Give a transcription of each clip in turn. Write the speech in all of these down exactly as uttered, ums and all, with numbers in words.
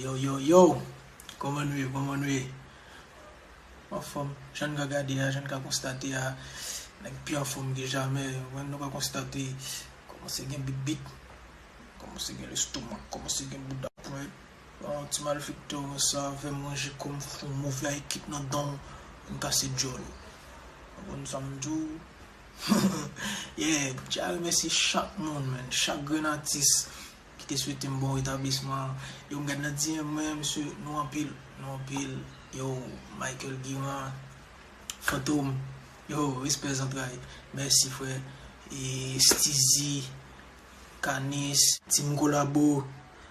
Yo, yo, yo! Kòman nou ye? Kòman nou ye? Anfòm, jan n ka gade a, jan n ka konstate a, nèg pi anfòm ke jamè. Ou konprann, nou ka konstate, kòmanse gen bit bit, kòmanse gen lestomak, kòmanse gen bouda pwent. Yon ti malfektè konsa, fè manje kòm fon move a ekip nan dan, m kase djòl. Ou konprann sa m di w? Yeah, m tya remèsye chak moun, man, chak grenn atis ki te swete m bon retablisman. Yo, m gad nan D M mwen, mesye, nou anpil, nou anpil. Yo, Michael Guiran, Fantom, yo, respè zantray. Mèsi, frè. E Steezy, Kanis, Team Kolabo,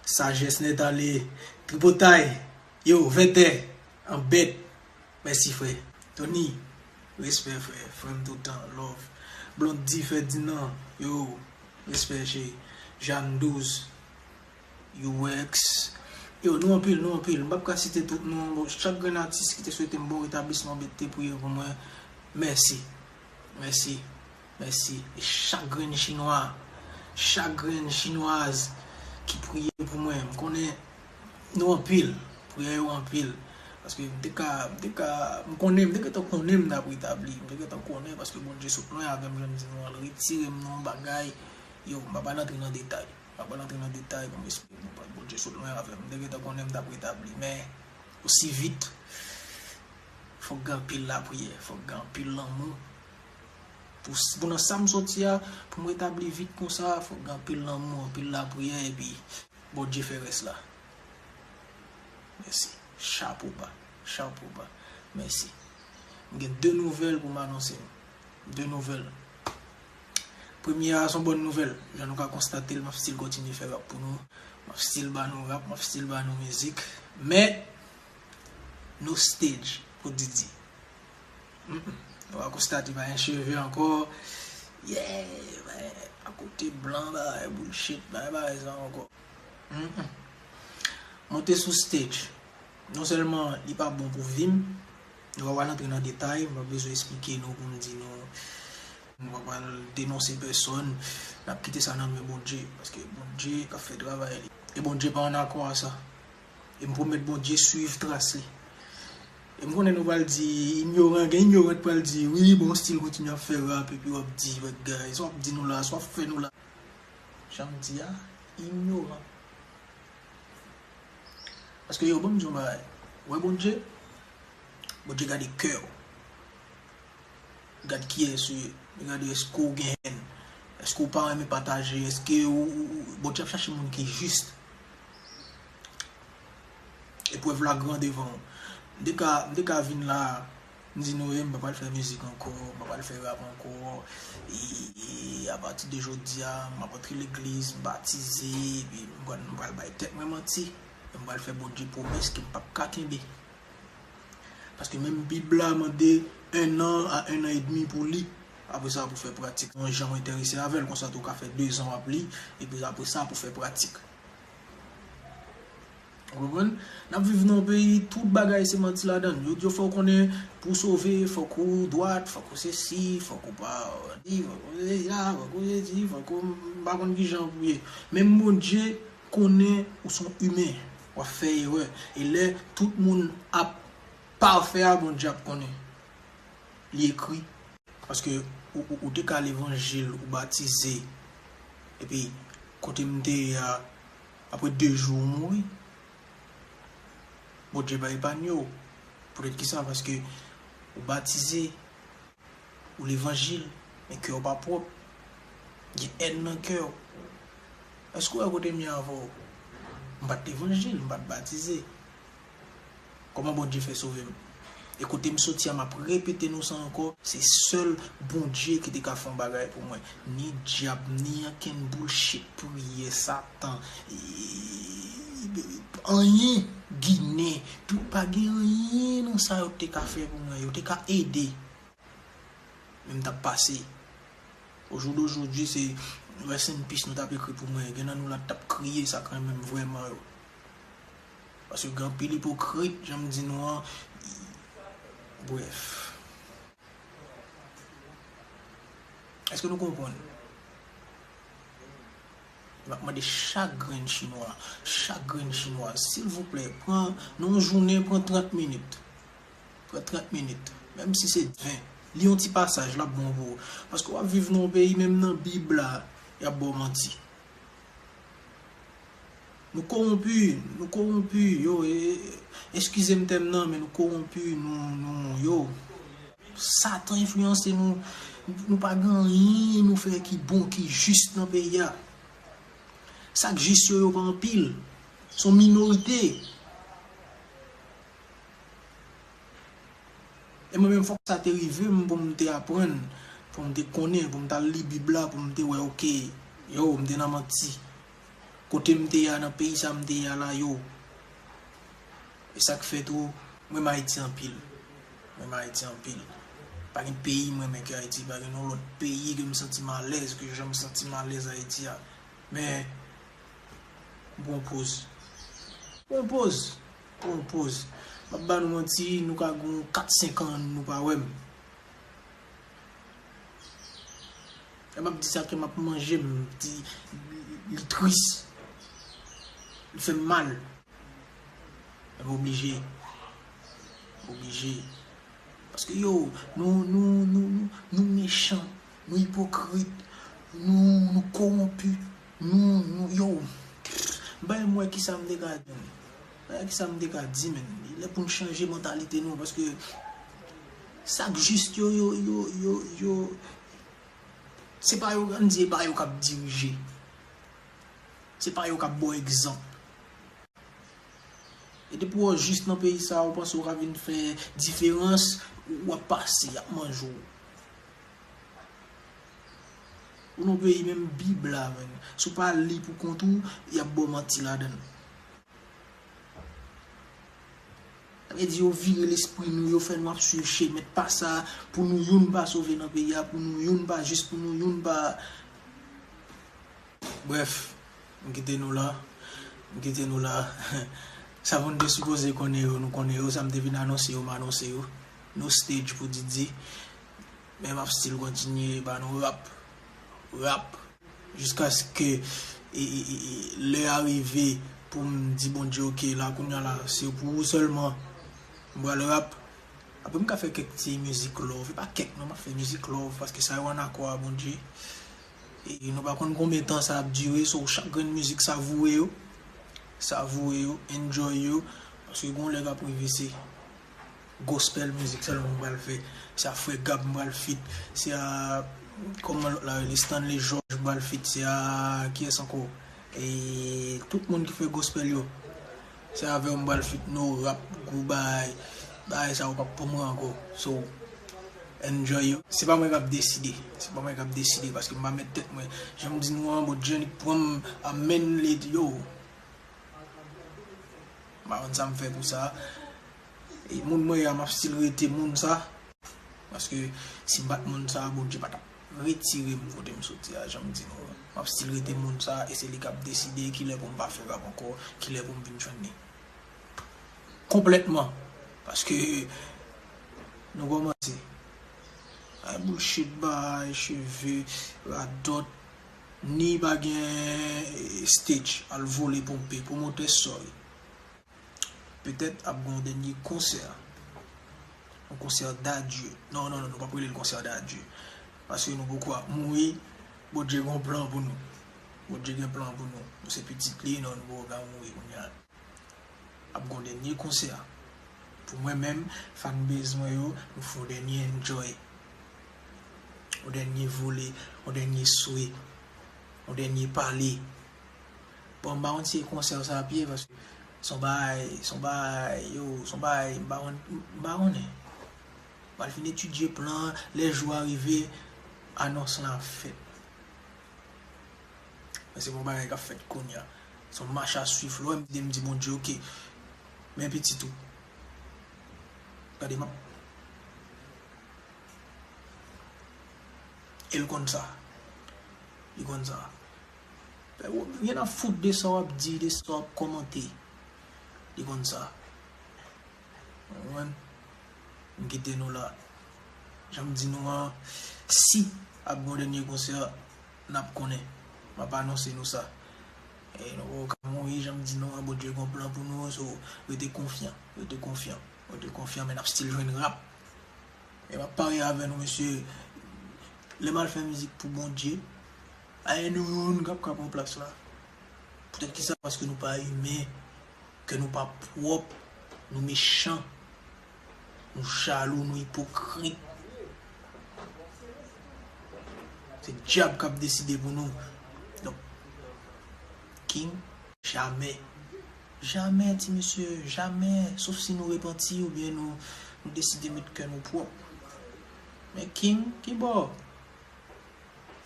Sajès Nèt Ale, Tripotay, yo, Vètè, Anbèt. Mèsi, frè. Tony, respè, frè. Frè m toutan, love. Blondy Ferdinand, yo, respè, cheri. Jeanne Douze, U X. Yo, nou anpil, nou anpil. M p ap ka site tout non. Bon, chak grenn atis ki te swete m bon retablisman, ki te priye pou mwen, mèsi. Mèsi. Mèsi. E chak grenn chinwa, chak grenn chinwaz ki priye pou mwen, m konnen nou anpil, priyè yo anpil. Paske m te ka, m te ka, m konnen, m te gentan konnen m t ap retabli, m te gentan konnen, paske Bondye sot lwen avè m, jan m di nou an, l retire m nan yon bagay. Yo, m pa pral antre nan detay, m pa pral antre nan detay pou m esplike nou, Bondye sot lwen avè m, m te gentan konnen m t ap retabli, men osi vit, fòk gen anpil lapriyè, fòk gen anpil lanmou. Pou, pou nan sa m soti a, pou m retabli vit konsa, fòk gen anpil lanmou, anpil lapriyè, epi Bondye fè rès la. Mèsi. Chapo ba. Chapo ba. Mèsi. M gen de nouvèl pou m anonse nou. De nouvèl. Premye a, se yon bòn nouvèl. Jan nou ka konstate l, m ap still kontinye fè rap pou nou. M ap still ba nou rap, m ap still ba nou mizik. Men, no stage pou Didi. Mm, mm. Nou va konstate pa gen cheve ankò. Yeah, men, akote blan, bagay bullshit, bagay, bagay sa ankò. Mm, mm. Monte sou stage. Non sèlman li pa bon pou vi m, nou pa pral antre nan detay, m pa bezwen esplike nou pou m di nou, nou pa pral denonse pèsòn, n ap kite sa nan men Bondye, paske Bondye k ap fè travay li. E Bondye pa an akò a sa. E m pwomèt Bondye swiv tras li. E m konnen nou pral di, inyoran, gen inyoran k pral di, wi, bon, still kontinye ap fè rap, epi w ap di, bagay, sa w ap di nou la, sa w ap fè nou la. Jan m di a, inyoran. Paske yo, ban m di yon bagay. Ou wè Bondye? Bondye gade kè w. Li gade kiyès ou ye. Li gade èske w gen hèn. Èske w pa renmen pataje. Èske ou, ou, ou, Bondye ap chache moun ki jis. Eprèv la gran devan w. M te ka, m te ka vin la, m di nou, e, m pa pral fè mizik ankò, m pa pral fè rap ankò. E, e, apati de jodi a, m ap antre legliz, m batize, epi m pral, m pral bay tèt mwen manti. E m pral fè Bondye pwomès ke m p ap ka kenbe. Paske menm Bib la mande un an a un an et demi pou li. Apre sa, pou fè pratik. Yon jan w enterese avè l, konsa tou w ka fè de zan w ap li, epi apre sa, pou fè pratik. Ou konprann? N ap viv nan yon peyi, tout bagay se manti ladan l. Yo, yo fè w konnen, pou w sove, fòk ou dwat, fòk ou sesi, fòk ou pa di, fòk ou sesi la, fòk ou sesi, fòk ou, m pa konn kijan pou ye. Menm Bondye konnen ou se yon imen, w ap fè erè. E lè tout moun ap pafè a, Bondye ap konnen. Li ekri. Paske ou, ou, ou te ka levanjil, ou batize. Epi, kote m te ye a, apre de jou, ou mouri. Bondye pa epanye w. Poutèt ki sa? Paske ou batize, ou levanjil, men kè w pa pwòp. Gen hèn nan kè w. Èske w wè kote m ye avè w? M pa t levanjil, m pa t batize. Kòman Bondye fè sove m? E kote m soti a, m ap repete nou sa ankò, se sèl Bondye ki te ka fè yon bagay pou mwen. Ni dyab, ni ankenn bullshit, priyè, Satan, e, anyen, Ginen, tout, pa gen anyen nan sa yo te ka fè pou mwen. Yo te ka ede. Men m t ap pase. Au jour d'aujourd'hui, se rest in peace nou t ap ekri pou mwen. Gen nan nou la t ap kriye sa k renmen m vrèman yo. Paske gen anpil ipokrit, jan m di nou an. Brèf. Èske nou konprann? M ap mande chak grenn chinwa, chak grenn chinwaz, silvouplè, pran, nan yon jounen, pran trant minit. Pran trant minit. Menm si se ven. Li yon ti pasaj, l ap bon pou ou. Paske w ap viv nan yon peyi, menm nan Bib la, y ap ba w manti. Nou kowonpi, nou kowonpi, yo, e, e, eskize m tèm nan, men nou kowonpi, nou, nou, yo. Satan enfliyanse nou, nou pa gen anyen nou fè ki bon, ki jis nan peyi a. Sa k jis yo, yo pa anpil. Se yon minorite. E mwen menm, fòk sa te rive m pou m te aprann, pou m te konnen, pou m t al li Bib la, pou m te wè, oke, yo, m te nan manti. Kote m te ye a, nan peyi sa m te ye a la, yo. E sa k fè tou, m renmen Ayiti anpil. M renmen Ayiti anpil. Pa gen peyi m renmen ke Ayiti, pa gen yon lòt peyi ke m santi m alèz, ke jan m santi m alèz Ayiti a. Men, m pran poz. Pran poz. Pran poz. M ap ba nou manti, nou ka gen kat senk an, nou pa wè m. Lè m ap di sa, kè m ap manje m, di, li tris. Li fè m mal. Men m oblije. M oblije. Paske yo, nou, nou, nou, nou, nou mechan, nou ipokrit, nou, nou kowonpi, nou, nou, yo. M pa menm wè kisa m te ka di. M pa wè kisa m te ka di, men. Li lè pou n chanje mantalite nou, paske sa k jis yo, yo, yo, yo, yo, se pa yo, ann di, e pa yo k ap dirije. Se pa yo k ap ba w egzanp. E depi w jis nan peyi sa a, ou panse w ka vin fè diferans, w ap pase, y ap manje w. Ou nan peyi menm Bib la, menm. Si w pa li pou kont ou, y ap ba w manti ladan l. Sa vle di yo vire lespri nou, yo fè nou ap swiv chemen pa sa, pou nou youn pa sove nan peyi a, pou nou youn pa jis, pou nou youn pa. Brèf, m kite nou la. M kite nou la. Sa pou n te sipoze konnen yo, nou konnen yo. Sa m te vin anonse yo, m anonse yo. No stage pou Didi. Men m ap still kontinye ba nou rap. Rap. Jiskaske e, e, e, e, lè a rive pou m di Bondye, oke, la, kounye a la, se pou ou sèlman. M pral rap. Apre, m ka fè kèk ti mizik love. E pa kèk, non, m ap fè mizik love, paske sa yo an akò a Bondye. E nou pa konn konbyen tan sa ap dire, so chak grenn mizik, savourer yo. Savourer yo, enjoy yo. Paske gon lè k ap rive, se gospel mizik sèlman m pral fè. Se a Frè Gab m pral feat. Se a, kòman lòt la rele, Stanley George m pral feat. Se a, kiyès ankò? E tout moun ki fè gospel yo. Se avè w m pral feat, no rap, gwo bagay. Bagay sa yo p ap pou mwen ankò. So, enjoy yo. Se pa mwen k ap deside. Se pa mwen k ap deside, paske m pa mèt tèt mwen. Jan m di nou an, Bondye annik pran m, amèn, li di yo. M pa konn sa m fè pou sa. E moun mwen ye a, m ap still rete moun sa. Paske si m pa t moun sa, Bondye pa t ap retire m kote m soti a, jan m di nou an. M ap still rete moun sa, e se li k ap deside kilè pou m pa fè rap ankò, kilè pou m vin jwenn li. Konplètman. Paske nou kòmanse. Ay bullshit, bay cheve, radòt, ni pa gen, eh, stage, al vole ponpe, pwomotè, sorry. Petèt ap gen yon dènye konsè. Yon konsè d'adieu. Non, non, non, nou p ap rele l konsè d'adieu. Paske nou poko ap mouri. Bondye gen yon plan pou nou. Bondye gen plan pou nou. Nou se pitit li, non, nou poko ka mouri kounye a. Ap gen yon dènye konsè. Pou mwen menm, fanbase mwen yo, nou fè yon dènye enjoy. Yon dènye vole, yon dènye swe, yon dènye pale. Bon, m pa konn si e konsè sa ap ye, paske se yon bagay, se yon bagay, yo, se yon bagay, m pa konn, m pa konnen. M pral fin etidye plan an, lè jou a rive, anons lan ap fèt. Men se pa yon bagay k ap fèt kounye a. Se yon mach a swiv, lè w wè m di, m di Bondye, oke, men pitit ou. Gade, m ap E l konn sa. Li konn sa. Fè w, rien à foutre de sa w ap di, de sa w ap kòmante. Li konn sa. Ou konprann? M kite nou la. Jan m di nou an, si ap gen yon dènye konsè, n ap konnen. M ap anonse nou sa. E nou poko ka mouri, jan m di nou an, Bondye gon plan pou nou, so rete konfyan, rete konfyan, rete konfyan, men n ap still jwenn rap. E m ap parye avè nou, mesye, lè m al fè mizik pou Bondye, a gen nou youn k ap ka pran plas la. Poutèt kisa? Paske nou pa imen, kè nou pa pwòp, nou mechan, nou jalou, nou ipokrit. Se dyab k ap deside pou nou. Donk, King, jamè. Jamè, ti mesye, jamè. Sof si nou repanti oubyen nou, nou deside met kè nou pwòp. Men King, kibò?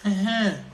Hen, hen.